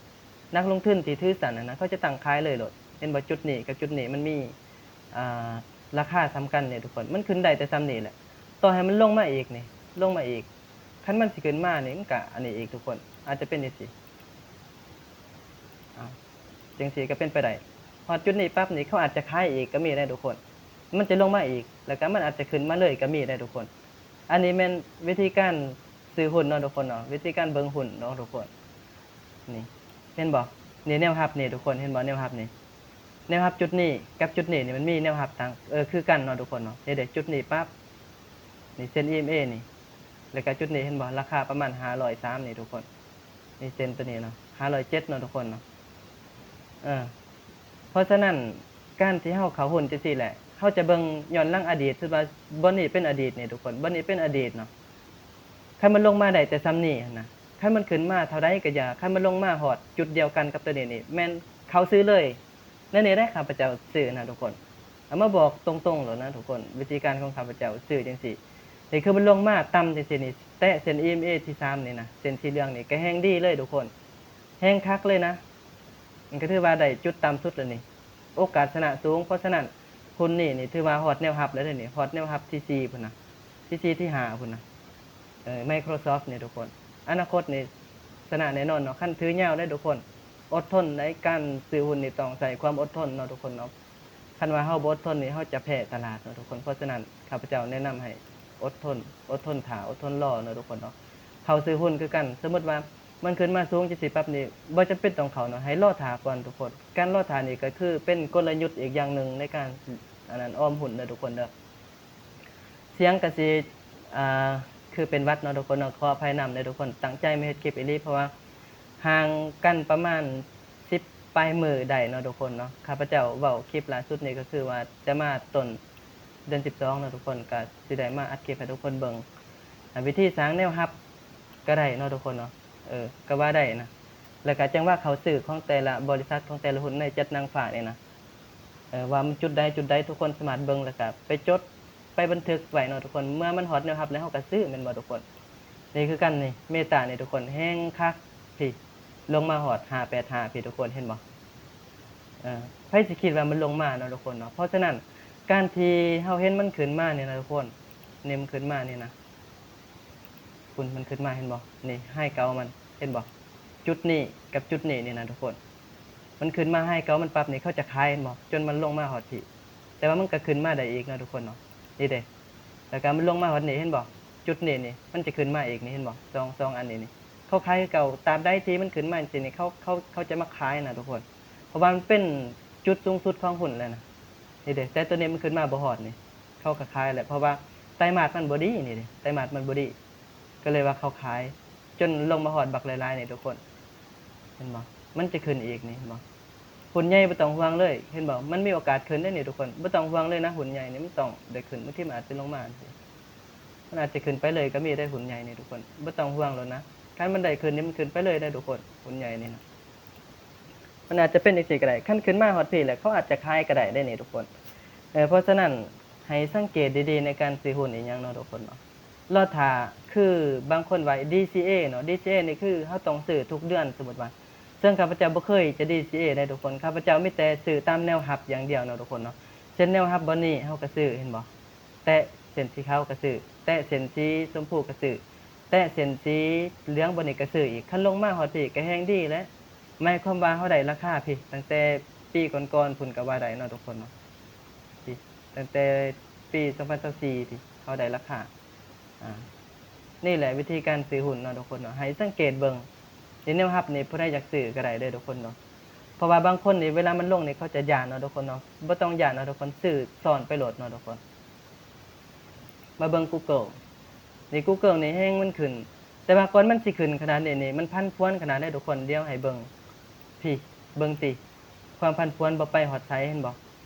ນັກລົງທຶນທີ່ຖືສັ້ນຫັ້ນນະ ເຂົາຈະຕັ້ງຂາຍເລີຍໂລດ. ເຫັນບໍ່? ຈຸດນີ້ກັບຈຸດນີ້ມັນມີ ອ່າ ລາຄາສ່ຳກັນນີ້ທຸກຄົນ ມັນຂຶ້ນໄດ້ແຕ່ສ່ຳນີ້ແຫຼະ. ຕໍ່ໃຫ້ມັນລົງມາອີກນີ້ ລົງມາອີກ ຄັນມັນຊິຂຶ້ນມານີ້ ມັນກະອັນນີ້ອີກທຸກຄົນ ອາດຈະເປັນຈັ່ງຊີ້ ອາ ຈັ່ງຊີ້ກໍເປັນໄປໄດ້. ຮອດຈຸດນີ້ປັບນີ້ ເຂົາອາດຈະຂາຍອີກກໍມີໄດ້ທຸກຄົນ ມັນຈະລົງມາອີກ ແລ້ວກໍມັນອາດຈະຂຶ້ນມາເລີຍກໍມີໄດ້ທຸກຄົນ. ອັນນີ້ແມ່ນວິທີການຊື້ຫຸ້ນເນາະທຸກຄົນເນາະ ວິທີການເບິ່ງຫຸ້ນເນາະທຸກຄົນ. ນີ້ ເຫັນບໍ່? ນີ້ແນວຮັບນີ້ທຸກຄົນ ເຫັນບໍ່? ແນວຮັບນີ້ ແນວຮັບຈຸດນີ້ກັບຈຸດນີ້ນີ້ ມັນມີແນວຮັບຕ່າງ ເອີ ຄືກັນເນາະທຸກຄົນເນາະ. ເຫັນເດ້ ຈຸດນີ້ປັບ ນີ້ເສັ້ນ ອີເອັມເອ ນີ້ ແລ້ວກໍຈຸດນີ້ ເຫັນບໍ່? ລາຄາປະມານຫ້າຮ້ອຍສາມນີ້ທຸກຄົນ. ນີ້ເສັ້ນຕົວນີ້ເນາະ ຫ້າຮ້ອຍເຈັດເນາະທຸກຄົນເນາະ. ເອີ ເພາະສະນັ້ນ ການທີ່ເຮົາເຂົ້າຫຸ້ນຈັ່ງຊີ້ແຫຼະ ເຮົາຈະເບິ່ງຍ້ອນຫຼັງອະດີດ ສົມມຸດວ່າບ່ອນນີ້ເປັນອະດີດນີ້ທຸກຄົນ ບ່ອນນີ້ເປັນອະດີດເນາະ. ຄັນມັນລົງມາໄດ້ແຕ່ສ່ຳນີ້ຫັ້ນນະ ຄັນມັນຂຶ້ນມາເທົ່າໃດກໍຢ່າ ຄັນມັນລົງມາຮອດຈຸດດຽວກັນກັບຕົວນີ້ນີ້ ແມ່ນເຂົ້າຊື້ເລີຍ. ແນວນີ້ແຫຼະ ຂ້າພະເຈົ້າຊື້ນະທຸກຄົນ ເອົາມາບອກຕົງໆໂລດນະທຸກຄົນ ວິທີການຂອງຂ້າພະເຈົ້າຊື້ຈັ່ງຊີ້. ນີ້ຄືມັນລົງມາຕ່ຳຈັ່ງຊີ້ນີ້ ແຕະເສັ້ນ ອີເອັມເອ ທີສາມນີ້ນະ ເສັ້ນສີເຫຼືອງນີ້ ກໍແຮງດີເລີຍທຸກຄົນ ແຮງຄັກເລີຍນະ. ມັນກໍຖືວ່າໄດ້ຈຸດຕ່ຳສຸດແລ້ວນີ້ ໂອກາດຊະນະສູງ. ເພາະສະນັ້ນ ຫຸ້ນນີ້ນີ້ຖືວ່າຮອດແນວຮັບແລ້ວເດ້ນີ້ ຮອດແນວຮັບທີສີ່ພຸ້ນນະ ທີສີ່ ທີຫ້າພຸ້ນນະ. ເອີ Microsoft ນີ້ທຸກຄົນ ອະນາຄົດນີ້ຊະນະແນ່ນອນເນາະ ຄັນຖືຍາວເດ້ທຸກຄົນ. ອົດທົນໃນການຊື້ຫຸ້ນນີ້ ຕ້ອງໃຊ້ຄວາມອົດທົນເນາະທຸກຄົນເນາະ. ຄັນວ່າເຮົາບໍ່ອົດທົນນີ້ ເຮົາຈະແພ້ຕະຫຼາດເນາະທຸກຄົນ. ເພາະສະນັ້ນ ຂ້າພະເຈົ້າແນະນຳໃຫ້ອົດທົນ ອົດທົນຖ້າ ອົດທົນລໍເນາະທຸກຄົນເນາະ. ເຂົ້າຊື້ຫຸ້ນຄືກັນ ສົມມຸດວ່າມັນຂຶ້ນມາສູງຈັ່ງຊີ້ປັບນີ້ ບໍ່ຈຳເປັນຕ້ອງເຂົ້າເນາະ ໃຫ້ລໍຖ້າກ່ອນທຸກຄົນ. ການລໍຖ້ານີ້ກໍຄືເປັນກົນລະຍຸດອີກຢ່າງໜຶ່ງໃນການ ອັນນັ້ນ ອອມຫຸ້ນເດີທຸກຄົນເດີ. ສຽງກະຊິ ອ່າ ຄືເປັນຫວັດເນາະທຸກຄົນເນາະ ຂໍອະໄພນຳເດີທຸກຄົນ. ຕັ້ງໃຈມາເຮັດຄລິບອີ່ຫຼີ ເພາະວ່າ ຫ່າງກັນປະມານສິບປາຍມື້ໄດ້ເນາະທຸກຄົນເນາະ. ຂ້າພະເຈົ້າເວົ້າຄລິບລ່າສຸດນີ້ກໍຄືວ່າຈະມາຕົ້ນເດືອນສິບສອງເນາະທຸກຄົນ, ກໍຊິໄດ້ມາອັດຄລິບໃຫ້ທຸກຄົນເບິ່ງ ອາ ວິທີສ້າງແນວຮັບກໍໄດ້ເນາະທຸກຄົນເນາະ, ເອີ ກໍວ່າໄດ້ນະ. ແລ້ວກໍຈັງຫວະເຂົ້າຊື້ຂອງແຕ່ລະບໍລິສັດ ຂອງແຕ່ລະຫຸ້ນໃນເຈັດນາງຟ້ານີ້ນະ ເອີ ວ່າມັນຈຸດໃດຈຸດໃດ ທຸກຄົນສາມາດເບິ່ງ ແລ້ວກໍໄປຈົດ ໄປບັນທຶກໄວ້ເນາະທຸກຄົນ. ເມື່ອມັນຮອດແນວຮັບແລ້ວ ເຮົາກໍຊື້ແມ່ນບໍ່ທຸກຄົນ? ນີ້ຄືກັນນີ້ Meta ນີ້ທຸກຄົນ ແຮງຄັກພີ້ ລົງມາຮອດຫ້າແປດຫ້າພີ້ທຸກຄົນ ເຫັນບໍ່? ເອີ ໃຜຊິຄິດວ່າມັນລົງມາເນາະທຸກຄົນເນາະ. ເພາະສະນັ້ນ ການທີ່ເຮົາເຫັນມັນຂຶ້ນມານີ້ນະທຸກຄົນ ນີ້ມັນຂຶ້ນມານີ້ນະ ພຸ້ນ ມັນຂຶ້ນມາ ເຫັນບໍ່? ນີ້ ໄຮເກົ່າມັນ ເຫັນບໍ່? ຈຸດນີ້ກັບຈຸດນີ້ນີ້ນະທຸກຄົນ ມັນຂຶ້ນມາໄຮເກົ່າມັນປັບນີ້ ເຂົາຈະຂາຍ ເຫັນບໍ່? ຈົນມັນລົງມາຮອດພີ້ ແຕ່ວ່າມັນກໍຂຶ້ນມາໄດ້ອີກເນາະທຸກຄົນເນາະ. ນີ້ເດ້ ແລ້ວກໍມັນລົງມາຮອດນີ້ ເຫັນບໍ່? ຈຸດນີ້ນີ້ ມັນຈະຂຶ້ນມາອີກນີ້ ເຫັນບໍ່? ສອງ ສອງອັນນີ້ນີ້ ເຂົາຂາຍຄືເກົ່າ. ຕາບໃດທີ່ມັນຂຶ້ນມາຈັ່ງຊີ້ນີ້ ເຂົາ ເຂົາ ເຂົາຈະມາຂາຍນະທຸກຄົນ ເພາະວ່າມັນເປັນຈຸດສູງສຸດຂອງຫຸ້ນແລ້ວນະ. ນີ້ເດ້ ແຕ່ໂຕນີ້ມັນຂຶ້ນມາບໍ່ຮອດນີ້ ເຂົາກໍຂາຍແຫຼະ ເພາະວ່າໄຕມາດມັນບໍ່ດີນີ້ເດ້ ໄຕມາດມັນບໍ່ດີ ກໍເລີຍວ່າເຂົາຂາຍ ຈົນລົງມາຮອດບັກຫຼາຍໆນີ້ທຸກຄົນ ເຫັນບໍ່? ມັນຈະຂຶ້ນອີກນີ້ ເຫັນບໍ່? ຫຸ້ນໃຫຍ່ບໍ່ຕ້ອງຫ່ວງເລີຍ ເຫັນບໍ່? ມັນມີໂອກາດຂຶ້ນເດ້ນີ້ທຸກຄົນ ບໍ່ຕ້ອງຫ່ວງເລີຍນະ. ຫຸ້ນໃຫຍ່ນີ້ມັນຕ້ອງໄດ້ຂຶ້ນ ບາງທີມັນອາດຈະລົງມາຈັ່ງຊີ້ ມັນອາດຈະຂຶ້ນໄປເລີຍກໍມີໄດ້ ຫຸ້ນໃຫຍ່ນີ້ທຸກຄົນ ບໍ່ຕ້ອງຫ່ວງໂລດນະ. ຄັນມັນໄດ້ຂຶ້ນນີ້ ມັນຂຶ້ນໄປເລີຍໄດ້ທຸກຄົນ ຫຸ້ນໃຫຍ່ນີ້ນະ. ມັນອາດຈະເປັນຈັ່ງຊີ້ກໍໄດ້ ຄັນຂຶ້ນມາຮອດພີ້ແລ້ວ ເຂົາອາດຈະຂາຍກໍໄດ້ເດ້ນີ້ທຸກຄົນ. ເອີ ເພາະສະນັ້ນ ໃຫ້ສັງເກດດີໆໃນການຊື້ຫຸ້ນອີ່ຫຍັງເນາະທຸກຄົນເນາະ. ລໍຖ້າ ຄືບາງຄົນວ່າ DCA ເນາະ DCA ນີ້ຄືເຮົາຕ້ອງຊື້ທຸກເດືອນ ສົມມຸດວ່າ ເຊິ່ງຂ້າພະເຈົ້າບໍ່ເຄີຍຈະ DCA ໄດ້ທຸກຄົນ ຂ້າພະເຈົ້າມີແຕ່ຊື້ຕາມແນວຮັບຢ່າງດຽວເນາະທຸກຄົນເນາະ. ເຊັ່ນແນວຮັບບ່ອນນີ້ ເຮົາກໍຊື້ ເຫັນບໍ່? ແຕະເສັ້ນສີຂາວກໍຊື້ ແຕະເສັ້ນສີຊົມພູກໍຊື້ ແຕະເສັ້ນສີເຫຼືອງບ່ອນນີ້ກໍຊື້ອີກ. ຄັນລົງມາຮອດພີ້ກໍແຮງດີແຫຼະ ໝາຍຄວາມວ່າເຮົາໄດ້ລາຄາພີ້ ຕັ້ງແຕ່ປີກ່ອນໆພຸ້ນກໍວ່າໄດ້ເນາະທຸກຄົນເນາະ. ພີ້ ຕັ້ງແຕ່ປີສອງພັນຊາວສີ່ພີ້ ເຮົາໄດ້ລາຄາ. ອາ ນີ້ແຫຼະວິທີການຊື້ຫຸ້ນເນາະທຸກຄົນເນາະ ໃຫ້ສັງເກດເບິ່ງ. ນີ້ແນວຮັບນີ້ ຜູ້ໃດຢາກຊື້ກໍໄດ້ເດີທຸກຄົນເນາະ ເພາະວ່າບາງຄົນນີ້ ເວລາມັນລົງນີ້ ເຂົາຈະຢ້ານເນາະທຸກຄົນເນາະ. ບໍ່ຕ້ອງຢ້ານເນາະທຸກຄົນ ຊື້ຊ້ອນໄປໂລດເນາະທຸກຄົນ. ມາເບິ່ງ Google ນີ້ Google ນີ້ແຮງມັນຂຶ້ນ ແຕ່ວ່າກ່ອນມັນຊິຂຶ້ນຂະໜາດນີ້ນີ້ ມັນຜັນຜວນຂະໜາດໃດທຸກຄົນ. ດຽວໃຫ້ເບິ່ງ ພີ້ ເບິ່ງຕິ ຄວາມຜັນຜວນບໍ່ໄປຮອດໃສ ເຫັນບໍ່?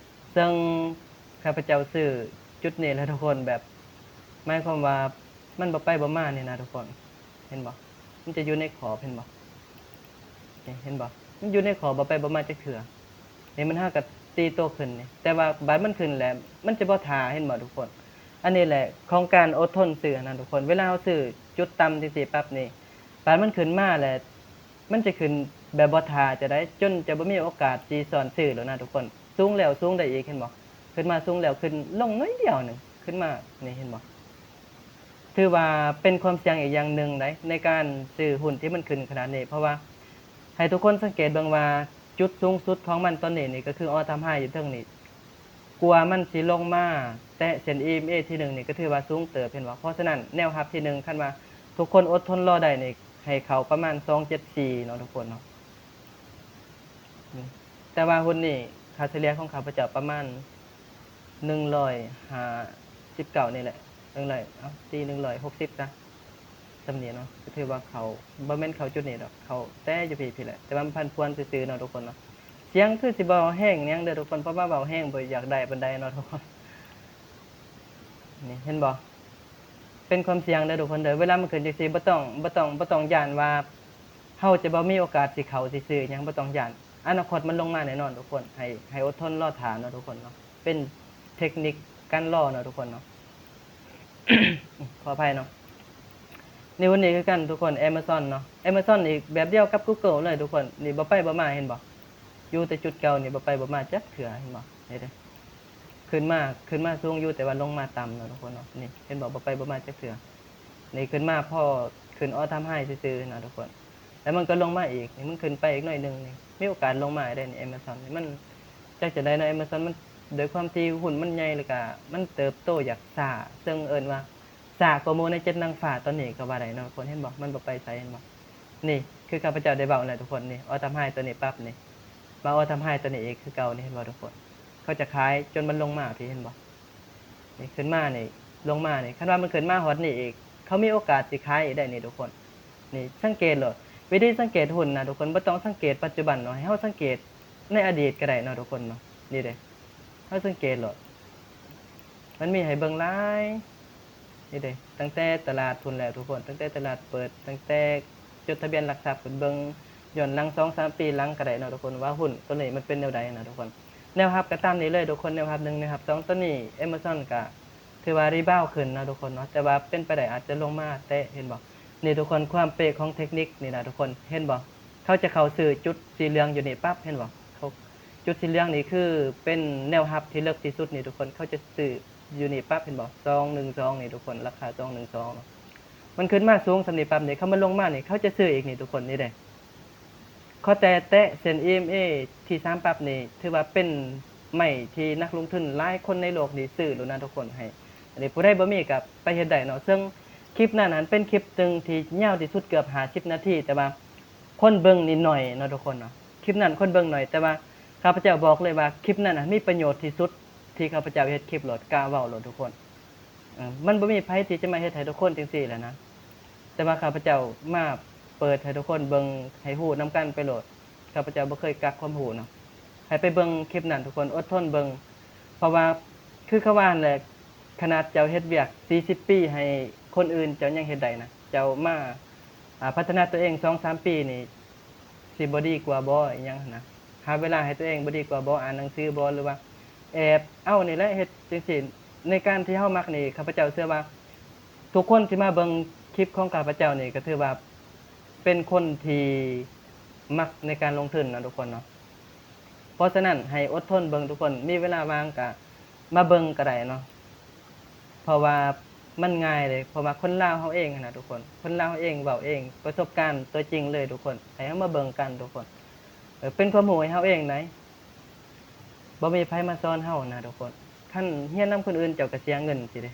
ເຊິ່ງຂ້າພະເຈົ້າຊື້ຈຸດນີ້ແຫຼະທຸກຄົນ ແບບ ໝາຍຄວາມວ່າມັນບໍ່ໄປບໍ່ມານີ້ນະທຸກຄົນ ເຫັນບໍ່? ມັນຈະຢູ່ໃນຂອບ ເຫັນບໍ່? ນີ້ ເຫັນບໍ່? ມັນຢູ່ໃນຂອບ ບໍ່ໄປບໍ່ມາຈັກເທື່ອ. ນີ້ມັນຫາກໍຕີໂຕຂຶ້ນນີ້ ແຕ່ວ່າບາດມັນຂຶ້ນແລ້ວ ມັນຈະບໍ່ຖ້າ ເຫັນບໍ່ທຸກຄົນ? ອັນນີ້ແຫຼະຂອງການອົດທົນຊື້ຫັ້ນນະທຸກຄົນ. ເວລາເຮົາຊື້ຈຸດຕ່ຳຈັ່ງຊີ້ປັບນີ້ ບາດມັນຂຶ້ນມາແລ້ວ ມັນຈະຂຶ້ນແບບບໍ່ຖ້າຈະໄດ້ ຈົນຈະບໍ່ມີໂອກາດຊິຊ້ອນຊື້ແລ້ວນະທຸກຄົນ. ສູງແລ້ວສູງໄດ້ອີກ ເຫັນບໍ່? ຂຶ້ນມາສູງແລ້ວຂຶ້ນລົງໜ້ອຍດຽວໜຶ່ງ ຂຶ້ນມານີ້ ເຫັນບໍ່? ຖືວ່າເປັນຄວາມສ່ຽງອີກຢ່າງໜຶ່ງໃດ ໃນການຊື້ຫຸ້ນທີ່ມັນຂຶ້ນຂະໜາດນີ້ ເພາະວ່າໃຫ້ທຸກຄົນສັງເກດເບິ່ງວ່າ ຈຸດສູງສຸດຂອງມັນຕອນນີ້ນີ້ ກໍຄື All Time High ຢູ່ເທິງນີ້ ກວ່າມັນຊິລົງມາແຕະເສັ້ນ EMA ທີໜຶ່ງນີ້ ກໍຖືວ່າສູງເຕີບ ເຫັນບໍ່? ເພາະສະນັ້ນ ແນວຮັບທີໜຶ່ງ ຄັນວ່າທຸກຄົນອົດທົນລໍໄດ້ນີ້ ໃຫ້ເຂົ້າປະມານສອງເຈັດສີ່ເນາະທຸກຄົນເນາະ. ອືມ ແຕ່ວ່າຫຸ້ນນີ້ ຄ່າສະເລ່ຍຂອງຂ້າພະເຈົ້າປະມານໜຶ່ງຮ້ອຍຫ້າສິບເກົ້ານີ້ແຫຼະ ໜຶ່ງຮ້ອຍ ເອົາ ຕີໜຶ່ງຮ້ອຍຫົກສິບຊະ ສ່ຳນີ້ເນາະ ກໍຖືວ່າເຂົ້າ ບໍ່ແມ່ນເຂົ້າຈຸດນີ້ດອກ ເຂົ້າແຕ່ຢູ່ພີ້ ພີ້ແຫຼະ ແຕ່ວ່າມັນຜັນຜວນຊື່ໆເນາະທຸກຄົນເນາະ. ສຽງຄືຊິບໍ່ແຮງຫຍັງເດີທຸກຄົນ ເພາະວ່າເວົ້າແຮງບໍ່ຢາກໄດ້ປານໃດເນາະທຸກຄົນ. ນີ້ ເຫັນບໍ່? ເປັນຄວາມສ່ຽງເດີທຸກຄົນເດີ ເວລາມັນຂຶ້ນຈັ່ງຊີ້ ບໍ່ຕ້ອງ ບໍ່ຕ້ອງ ບໍ່ຕ້ອງຢ້ານວ່າເຮົາຈະບໍ່ມີໂອກາດຊິເຂົ້າຊິຊື້ຫຍັງ ບໍ່ຕ້ອງຢ້ານ. ອະນາຄົດມັນລົງມາແນ່ນອນທຸກຄົນ ໃຫ້ ໃຫ້ອົດທົນລໍຖ້າເນາະທຸກຄົນເນາະ. ເປັນເທັກນິກການລໍເນາະທຸກຄົນເນາະ. ຂໍອະໄພເນາະ. ນີ້ຫຸ້ນນີ້ຄືກັນທຸກຄົນ Amazon ເນາະ. Amazon ນີ້ແບບດຽວກັບ Google ເລີຍທຸກຄົນ. ນີ້ບໍ່ໄປບໍ່ມາ ເຫັນບໍ່? ຢູ່ແຕ່ຈຸດເກົ່ານີ້ ບໍ່ໄປບໍ່ມາຈັກເທື່ອ ເຫັນບໍ່? ນີ້ເດ້ ຂຶ້ນມາ ຂຶ້ນມາສູງຢູ່ ແຕ່ວ່າລົງມາຕ່ຳເນາະທຸກຄົນເນາະ. ນີ້ ເຫັນບໍ່? ບໍ່ໄປບໍ່ມາຈັກເທື່ອ. ນີ້ຂຶ້ນມາພໍຂຶ້ນ All Time High ຊື່ໆນະທຸກຄົນ ແລ້ວມັນກໍລົງມາອີກ. ນີ້ມັນຂຶ້ນໄປອີກໜ້ອຍໜຶ່ງນີ້ ມີໂອກາດລົງມາໄດ້ນີ້ Amazon ນີ້. ມັນຈັກຈັ່ງໃດເນາະ Amazon ມັນ ດ້ວຍຄວາມທີ່ຫຸ້ນມັນໃຫຍ່ ແລ້ວກະມັນເຕີບໂຕຢາກຊ້າ ເຊິ່ງເອີ້ນວ່າຊ້າກວ່າໝູ່ໃນເຈັດນາງຟ້າຕອນນີ້ກໍວ່າໄດ້ເນາະທຸກຄົນ. ເຫັນບໍ່? ມັນບໍ່ໄປໃສ ເຫັນບໍ່? ນີ້ຄືຂ້າພະເຈົ້າໄດ້ເວົ້າແຫຼະທຸກຄົນ. ນີ້ All Time High ຕົວນີ້ປັບນີ້ ມາ All Time High ຕົວນີ້ອີກຄືເກົ່ານີ້ ເຫັນບໍ່ທຸກຄົນ? ເຂົາຈະຂາຍຈົນມັນລົງມາພີ້ ເຫັນບໍ່? ນີ້ຂຶ້ນມານີ້ ລົງມານີ້ ຄັນວ່າມັນຂຶ້ນມາຮອດນີ້ອີກ ເຂົາມີໂອກາດຊິຂາຍອີກໄດ້ນີ້ທຸກຄົນ. ນີ້ສັງເກດໂລດ ວິທີສັງເກດຫຸ້ນນະທຸກຄົນ ບໍ່ຕ້ອງສັງເກດປັດຈຸບັນເນາະ ໃຫ້ເຮົາສັງເກດໃນອະດີດກໍໄດ້ເນາະທຸກຄົນເນາະ. ນີ້ເດ້ ເຮົາສັງເກດໂລດ ມັນມີໃຫ້ເບິ່ງຫຼາຍ. ນີ້ເດ້ ຕັ້ງແຕ່ຕະຫຼາດພຸ້ນແຫຼະທຸກຄົນ ຕັ້ງແຕ່ຕະຫຼາດເປີດ ຕັ້ງແຕ່ຈົດທະບຽນຫຼັກຊັບຂຶ້ນ ເບິ່ງຍ້ອນຫຼັງສອງສາມປີຫຼັງກໍໄດ້ເນາະທຸກຄົນ ວ່າຫຸ້ນໂຕນີ້ມັນເປັນແນວໃດນະທຸກຄົນ. ແນວຮັບກໍຕາມນີ້ເລີຍທຸກຄົນ ແນວຮັບໜຶ່ງ ແນວຮັບສອງ ຕອນນີ້ Amazon ກໍ ຖືວ່າຣີບາວຂຶ້ນເນາະທຸກຄົນເນາະ ແຕ່ວ່າເປັນໄປໄດ້ອາດຈະລົງມາແຕະ ເຫັນບໍ່? ນີ້ທຸກຄົນ ຄວາມເປະຂອງເທັກນິກນີ້ນະທຸກຄົນ ເຫັນບໍ່? ເຂົາຈະເຂົ້າຊື້ຈຸດສີເຫຼືອງຢູ່ນີ້ປັບ ເຫັນບໍ່? ເຂົາ ຈຸດສີເຫຼືອງນີ້ຄືເປັນແນວຮັບທີ່ເລິກທີ່ສຸດນີ້ທຸກຄົນ ເຂົາຈະຊື້ຢູ່ນີ້ປັບ ເຫັນບໍ່? ສອງໜຶ່ງສອງນີ້ທຸກຄົນ ລາຄາສອງໜຶ່ງສອງເນາະ ມັນຂຶ້ນມາສູງສ່ຳນີ້ປັບນີ້ ຄັນມັນລົງມານີ້ ເຂົາຈະຊື້ອີກນີ້ທຸກຄົນ ນີ້ເດ້. ຂໍແຕ່ແຕະເສັ້ນ EMA ທີສາມປັບນີ້ ຖືວ່າເປັນໄມ້ທີ່ນັກລົງທຶນຫຼາຍຄົນໃນໂລກນີ້ຊື້ໂລດນະທຸກຄົນ ໃຫ້ ອັນນີ້ຜູ້ໃດບໍ່ມີກໍໄປເຮັດໄດ້ເນາະ. ເຊິ່ງຄລິບນັ້ນຫັ້ນເປັນຄລິບໜຶ່ງທີ່ຍາວທີ່ສຸດເກືອບຫ້າສິບນາທີ ແຕ່ວ່າຄົນເບິ່ງນີ້ໜ້ອຍເນາະທຸກຄົນເນາະ. ຄລິບນັ້ນຄົນເບິ່ງໜ້ອຍ ແຕ່ວ່າຂ້າພະເຈົ້າບອກເລີຍວ່າຄລິບນັ້ນນະມີປະໂຫຍດທີ່ສຸດທີ່ຂ້າພະເຈົ້າເຮັດຄລິບໂລດ ກ້າເວົ້າໂລດທຸກຄົນ. ເອີ ມັນບໍ່ມີໃຜທີ່ຈະມາເຮັດໃຫ້ທຸກຄົນຈັ່ງຊີ້ແຫຼະນະ ແຕ່ວ່າຂ້າພະເຈົ້າມາເປີດໃຫ້ທຸກຄົນເບິ່ງ ໃຫ້ຮູ້ນຳກັນໄປໂລດ. ຂ້າພະເຈົ້າບໍ່ເຄີຍກັກຄວາມຮູ້ເນາະ ໃຫ້ໄປເບິ່ງຄລິບນັ້ນທຸກຄົນ ອົດທົນເບິ່ງ ເພາະວ່າຄືເຂົາວ່າຫັ້ນແຫຼະ ຂະໜາດເຈົ້າເຮັດວຽກສີ່ສິບປີໃຫ້ຄົນອື່ນ ເຈົ້າຍັງເຮັດໄດ້ນະ ເຈົ້າມາ ອາ ພັດທະນາຕົວເອງສອງສາມປີນີ້ ຊິບໍ່ດີກວ່າບໍ່ ອີຫຍັງຫັ້ນນະ ຫາເວລາໃຫ້ຕົວເອງບໍ່ດີກວ່າບໍ່ ອ່ານໜັງສືບໍ່ ຫຼືວ່າແອບເອົານີ້ແຫຼະເຮັດຈັ່ງຊີ້. ໃນການທີ່ເຮົາມັກນີ້ ຂ້າພະເຈົ້າເຊື່ອວ່າທຸກຄົນທີ່ມາເບິ່ງຄລິບຂອງຂ້າພະເຈົ້ານີ້ ກໍຖືວ່າເປັນຄົນທີ່ມັກໃນການລົງທຶນເນາະທຸກຄົນເນາະ. ເພາະສະນັ້ນໃຫ້ອົດທົນເບິ່ງທຸກຄົນ ມີເວລາວ່າງກະມາເບິ່ງກໍໄດ້ເນາະ ເພາະວ່າມັນງ່າຍເດ້ ເພາະວ່າຄົນລາວເຮົາເອງຫັ້ນນະທຸກຄົນ ຄົນລາວເຮົາເອງເວົ້າເອງ ປະສົບການຕົວຈິງເລີຍທຸກຄົນ ໃຫ້ເຮົາມາເບິ່ງກັນທຸກຄົນ. ເອີ ເປັນຄວາມຮູ້ໃຫ້ເຮົາເອງໃດ ບໍ່ມີໃຜມາສອນເຮົານະທຸກຄົນ. ຄັນຮຽນນຳຄົນອື່ນເຈົ້າກໍເສຍເງິນຊີ້ເດ້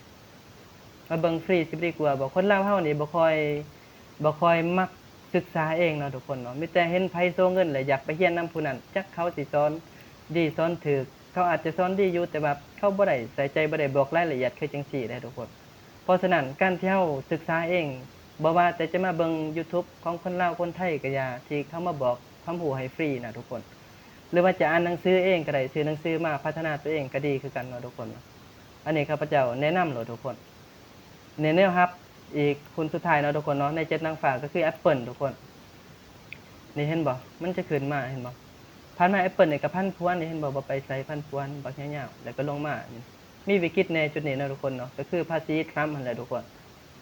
ມາເບິ່ງຟຣີຊິບໍ່ດີກວ່າບໍ່? ຄົນລາວເຮົານີ້ບໍ່ຄ່ອຍ ບໍ່ຄ່ອຍມັກສຶກສາເອງເນາະທຸກຄົນເນາະ ມີແຕ່ເຫັນໃຜໂຊເງິນແລ້ວຢາກໄປຮຽນນຳຜູ້ນັ້ນ ຈັກເຂົາຊິສອນດີສອນຖືກ ເຂົາອາດຈະສອນດີຢູ່ ແຕ່ວ່າເຂົາບໍ່ໄດ້ໃສ່ໃຈ ບໍ່ໄດ້ບອກລາຍລະອຽດຄືຈັ່ງຊີ້ເດ້ທຸກຄົນ. ເພາະສະນັ້ນ ການທີ່ເຮົາສຶກສາເອງ ບໍ່ວ່າແຕ່ຈະມາເບິ່ງ YouTube ຂອງຄົນລາວຄົນໄທກໍຢ່າ ທີ່ເຂົາມາບອກຄວາມຮູ້ໃຫ້ຟຣີນະທຸກຄົນ ຫຼືວ່າຈະອ່ານໜັງສືເອງກໍໄດ້ ຊື້ໜັງສືມາພັດທະນາຕົວເອງກໍດີຄືກັນເນາະທຸກຄົນ. ອັນນີ້ຂ້າພະເຈົ້າແນະນຳໂລດທຸກຄົນ. ໃນແນວຮັບອີກຫຸ້ນສຸດທ້າຍເນາະທຸກຄົນເນາະ ໃນເຈັດນາງຟ້າກໍຄື Apple ທຸກຄົນ. ນີ້ເຫັນບໍ່? ມັນຈະຂຶ້ນມາ ເຫັນບໍ່? ຜ່ານມາ Apple ນີ້ກໍຜັນຜວນ ນີ້ເຫັນບໍ່? ບໍ່ໄປໃສ ຜັນຜວນບັກຍາວໆ ແລ້ວກໍລົງມາ ນີ້ມີວິກິດແດ່ຈຸດນີ້ເນາະທຸກຄົນເນາະ ກໍຄືພາສີ Trump ຫັ້ນແຫຼະທຸກຄົນ.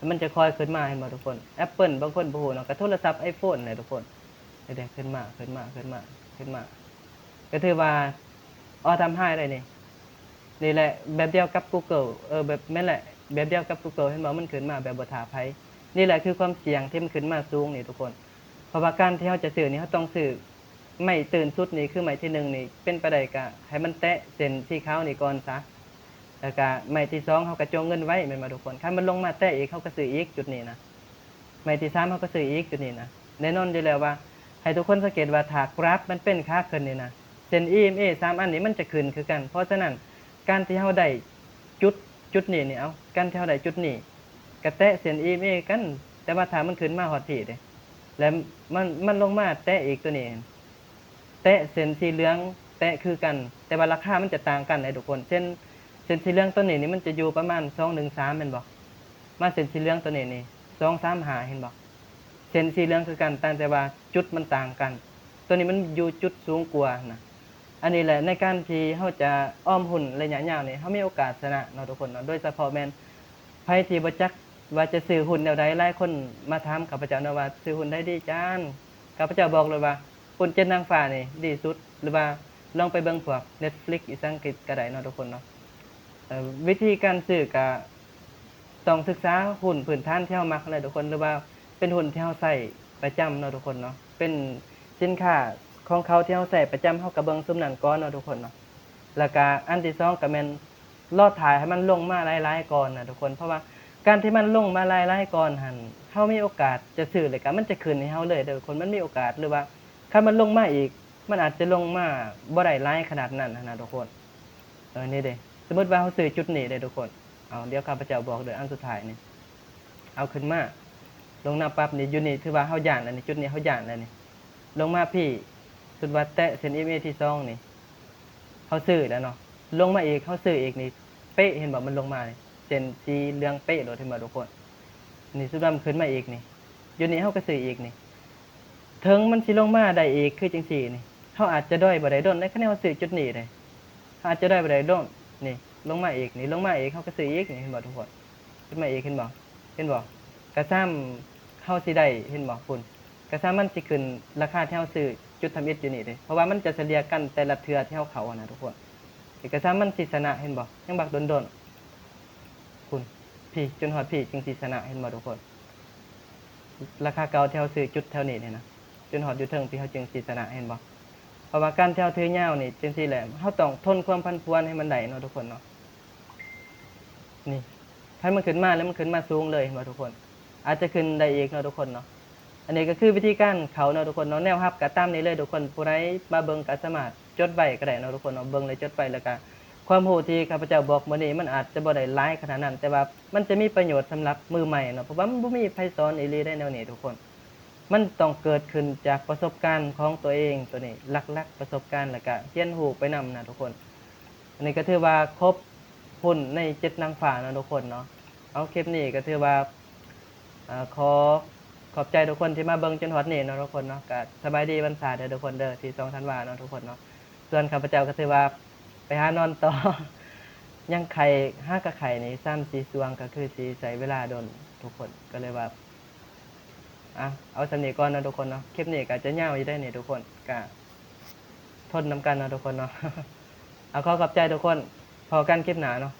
ມັນຈະຄ່ອຍຂຶ້ນມາ ເຫັນບໍ່ທຸກຄົນ? Apple ບາງຄົນບໍ່ຮູ້ເນາະ ກໍໂທລະສັບ iPhone ແຫຼະທຸກຄົນ. ເດ້ ຂຶ້ນມາ ຂຶ້ນມາ ຂຶ້ນມາ ຂຶ້ນມາ ກໍຖືວ່າ all time high ໄດ້ນີ້. ນີ້ແຫຼະ ແບບດຽວກັບ Google ເອີ ແບບ ແມ່ນແຫຼະ ແບບດຽວກັບ Google ເຫັນບໍ່? ມັນຂຶ້ນມາແບບບໍ່ຖ້າໃຜ. ນີ້ແຫຼະຄືຄວາມສ່ຽງທີ່ມັນຂຶ້ນມາສູງນີ້ທຸກຄົນ ເພາະວ່າການທີ່ເຮົາຈະຊື້ນີ້ ເຮົາຕ້ອງຊື້ໄມ້ຕື້ນສຸດນີ້ ຄືໄມ້ທີໜຶ່ງນີ້ ເປັນໄປໄດ້ກະໃຫ້ມັນແຕະເສັ້ນສີຂາວນີ້ກ່ອນຊະ ແລ້ວກະໄມ້ທີສອງ ເຮົາກະຈ່ອງເງິນໄວ້ ແມ່ນບໍ່ທຸກຄົນ? ຄັນມັນລົງມາແຕະອີກ ເຮົາກະຊື້ອີກຈຸດນີ້ນະ. ໄມ້ທີສາມ ເຮົາກໍຊື້ອີກຈຸດນີ້ນະ. ແນ່ນອນຢູ່ແລ້ວວ່າ ໃຫ້ທຸກຄົນສັງເກດວ່າ ຖ້າກຣາຟມັນເປັນຂາຂຶ້ນນີ້ນະ ເສັ້ນ ອີເອັມເອ ສາມອັນນີ້ມັນຈະຂຶ້ນຄືກັນ. ເພາະສະນັ້ນ ການທີ່ເຮົາໄດ້ຈຸດ ຈຸດນີ້ນີ້ ເອົາ ການທີ່ເຮົາໄດ້ຈຸດນີ້ ກະແຕະເສັ້ນ ອີເອັມເອ ຄືກັນ ແຕ່ວ່າຖ້າມັນຂຶ້ນມາຮອດພີ້ເດ້ ແລ້ວມັນ ມັນລົງມາແຕະອີກຕົວນີ້ ແຕະເສັ້ນສີເຫຼືອງ ແຕະຄືກັນ ແຕ່ວ່າລາຄາມັນຈະຕ່າງກັນເດ້ທຸກຄົນ. ເຊັ່ນ ເສັ້ນສີເຫຼືອງຕົວນີ້ນີ້ ມັນຈະຢູ່ປະມານສອງໜຶ່ງສາມ ແມ່ນບໍ່? ມາເສັ້ນສີເຫຼືອງຕົວນີ້ນີ້ ສອງສາມຫ້າ ເຫັນບໍ່? ເສັ້ນສີເຫຼືອງຄືກັນ ຕ່າງແຕ່ວ່າຈຸດມັນຕ່າງກັນ. ຕົວນີ້ມັນຢູ່ຈຸດສູງກວ່ານະ. ອັນນີ້ແຫຼະ ໃນການທີ່ເຮົາຈະອອມຫຸ້ນໄລຍະຍາວນີ້ ເຮົາມີໂອກາດຊະນະເນາະທຸກຄົນເນາະ. ໂດຍສະເພາະແມ່ນໃຜທີ່ບໍ່ຈັກວ່າຈະຊື້ຫຸ້ນແນວໃດ, ຫຼາຍຄົນມາຖາມຂ້າພະເຈົ້າເນາະວ່າ ຊື້ຫຸ້ນໃດດີຈານ? ຂ້າພະເຈົ້າບອກເລີຍວ່າ ຫຸ້ນເຈັດນາງຟ້ານີ້ດີສຸດ ຫຼືວ່າລອງໄປເບິ່ງພວກ Netflix ອີ່ສັງກິດກໍໄດ້ເນາະທຸກຄົນເນາະ. ເອີ ວິທີການຊື້ກະຕ້ອງສຶກສາຫຸ້ນພື້ນຖານທີ່ເຮົາມັກຫັ້ນແຫຼະທຸກຄົນ ຫຼືວ່າເປັນຫຸ້ນທີ່ເຮົາໃຊ້ປະຈຳເນາະທຸກຄົນເນາະ ເປັນສິນຄ້າຂອງເຂົາທີ່ເຮົາໃຊ້ປະຈຳ ເຮົາກະເບິ່ງຊຸມນັ້ນກ່ອນເນາະທຸກຄົນເນາະ. ແລ້ວກະອັນທີສອງກະແມ່ນ ລໍຖ້າໃຫ້ມັນລົງມາຫຼາຍໆກ່ອນນະທຸກຄົນ ເພາະວ່າການທີ່ມັນລົງມາຫຼາຍໆກ່ອນຫັ້ນ ເຮົາມີໂອກາດຈະຊື້ ແລ້ວກະມັນຈະຂຶ້ນໃຫ້ເຮົາເລີຍເດີທຸກຄົນ ມັນມີໂອກາດ ຫຼືວ່າຄັນມັນລົງມາອີກ ມັນອາດຈະລົງມາບໍ່ໄດ້ຫຼາຍຂະໜາດນັ້ນຫັ້ນນະທຸກຄົນ. ເອີ ນີ້ເດ້ ສົມມຸດວ່າເຮົາຊື້ຈຸດນີ້ເດ້ທຸກຄົນ ເອົາ ດຽວຂ້າພະເຈົ້າບອກເດີ ອັນສຸດທ້າຍນີ້ ເອົາຂຶ້ນມາ ລົງມາປັບນີ້ ຢູ່ນີ້ຖືວ່າເຮົາຢ້ານແລ້ວນີ້ ຈຸດນີ້ເຮົາຢ້ານແລ້ວນີ້. ລົງມາພີ້ ສົມມຸດວ່າແຕະເສັ້ນ ເອັມເອ ທີສອງນີ້ ເຮົາຊື້ແລ້ວເນາະ. ລົງມາອີກ ເຮົາຊື້ອີກນີ້ ເປະ ເຫັນບໍ່? ມັນລົງມານີ້ ເສັ້ນສີເຫຼືອງເປະໂລດ ເຫັນບໍ່ທຸກຄົນ? ນີ້ ສຸດວ່າມັນຂຶ້ນມາອີກນີ້ ຢູ່ນີ້ເຮົາກໍຊື້ອີກນີ້. ເຖິງມັນຊິລົງມາໄດ້ອີກຄືຈັ່ງຊີ້ນີ້ ເຮົາອາດຈະດອຍບໍ່ໄດ້ດົນໃດ ຄັນເຮົາຊື້ຈຸດນີ້ເດ້ ເຮົາອາດຈະດອຍບໍ່ໄດ້ດົນ. ນີ້ ລົງມາອີກນີ້ ລົງມາອີກ ເຮົາກໍຊື້ອີກນີ້ ເຫັນບໍ່ທຸກຄົນ? ຂຶ້ນມາອີກ ເຫັນບໍ່? ເຫັນບໍ່? ກະຊ້ຳເຮົາຊິໄດ້ ເຫັນບໍ່? ພຸ້ນ ກະຊ້ຳມັນຊິຂຶ້ນລາຄາທີ່ເຮົາຊື້ຈຸດທຳອິດຢູ່ນີ້ເດ້ ເພາະວ່າມັນຈະສະເລ່ຍກັນແຕ່ລະເທື່ອທີ່ເຮົາເຂົ້າຫັ້ນນະທຸກຄົນ. ກະຊ້ຳມັນຊິຊະນະ ເຫັນບໍ່? ຍັງບັກດົນໆ ພຸ້ນ ພີ້ ຈົນຮອດພີ້ຈຶ່ງຊິຊະນະ ເຫັນບໍ່ທຸກຄົນ? ລາຄາເກົ່າທີ່ເຮົາຊື້ຈຸດແຖວນີ້ນີ້ນະ ຈົນຮອດຢູ່ເທິງພີ້ ເຮົາຈຶ່ງຊິຊະນະ ເຫັນບໍ່? ເພາະວ່າການທີ່ເຮົາຖືຍາວນີ້ຈັ່ງຊີ້ແຫຼະ ເຮົາຕ້ອງທົນຄວາມຜັນຜວນໃຫ້ມັນໄດ້ເນາະທຸກຄົນເນາະ. ນີ້ ໃຫ້ມັນຂຶ້ນມາແລ້ວ ມັນຂຶ້ນມາສູງເລີຍ ເຫັນບໍ່ທຸກຄົນ? ອາດຈະຂຶ້ນໄດ້ອີກເນາະທຸກຄົນເນາະ. ອັນນີ້ກໍຄືວິທີການເຂົ້າເນາະທຸກຄົນເນາະ. ແນວຮັບກໍຕາມນີ້ເລີຍທຸກຄົນ ຜູ້ໃດມາເບິ່ງກໍສາມາດຈົດໄວ້ກໍໄດ້ເນາະທຸກຄົນເນາະ. ເບິ່ງແລ້ວຈົດໄວ້ ແລ້ວກໍຄວາມຮູ້ທີ່ຂ້າພະເຈົ້າບອກມື້ນີ້ ມັນອາດຈະບໍ່ໄດ້ຫຼາຍຂະໜາດນັ້ນ ແຕ່ວ່າມັນຈະມີປະໂຫຍດສຳລັບມືໃໝ່ເນາະ ເພາະວ່າມັນບໍ່ມີໃຜສອນອີ່ຫຼີໄດແນວນີ້ທຸກຄົນ. ມັນຕ້ອງເກີດຂຶ້ນຈາກປະສົບການຂອງຕົວເອງ ຕົວນີ້ຫຼັກໆ ປະສົບການ ແລ້ວກະຮຽນຮູ້ໄປນຳນະທຸກຄົນ. ອັນນີ້ກໍຖືວ່າຄົບຮຸ້ນໃນເຈັດນາງຟ້າເນາະທຸກຄົນເນາະ. ເອົາ ຄລິບນີ້ກໍຖືວ່າ ເອີ ຂໍຂອບໃຈທຸກຄົນທີ່ມາເບິ່ງຈົນຮອດນີ້ເນາະທຸກຄົນເນາະ. ກໍສະບາຍດີວັນຊາເດີທຸກຄົນເດີ ທີສອງທັນວາເນາະທຸກຄົນເນາະ. ສ່ວນຂ້າພະເຈົ້າກໍຖືວ່າໄປຫານອນຕໍ່ ຍັງໄຂ້ ຫາກະໄຂ້ນີ້ສາມສີ່ຊ່ວງ ກໍຄືຊິໃຊ້ເວລາດົນທຸກຄົນ ກໍເລີຍວ່າ ອ່ະ ເອົາສ່ຳນີ້ກ່ອນເນາະທຸກຄົນເນາະ. ຄລິບນີ້ກໍຈະຍາວຢູ່ໄດ໋ນີ້ທຸກຄົນ ກະທົນນຳກັນເນາະທຸກຄົນເນາະ. ເອົາ ຂໍຂອບໃຈທຸກຄົນ ພໍ້ກັນຄລິບໜ້າເນາະ.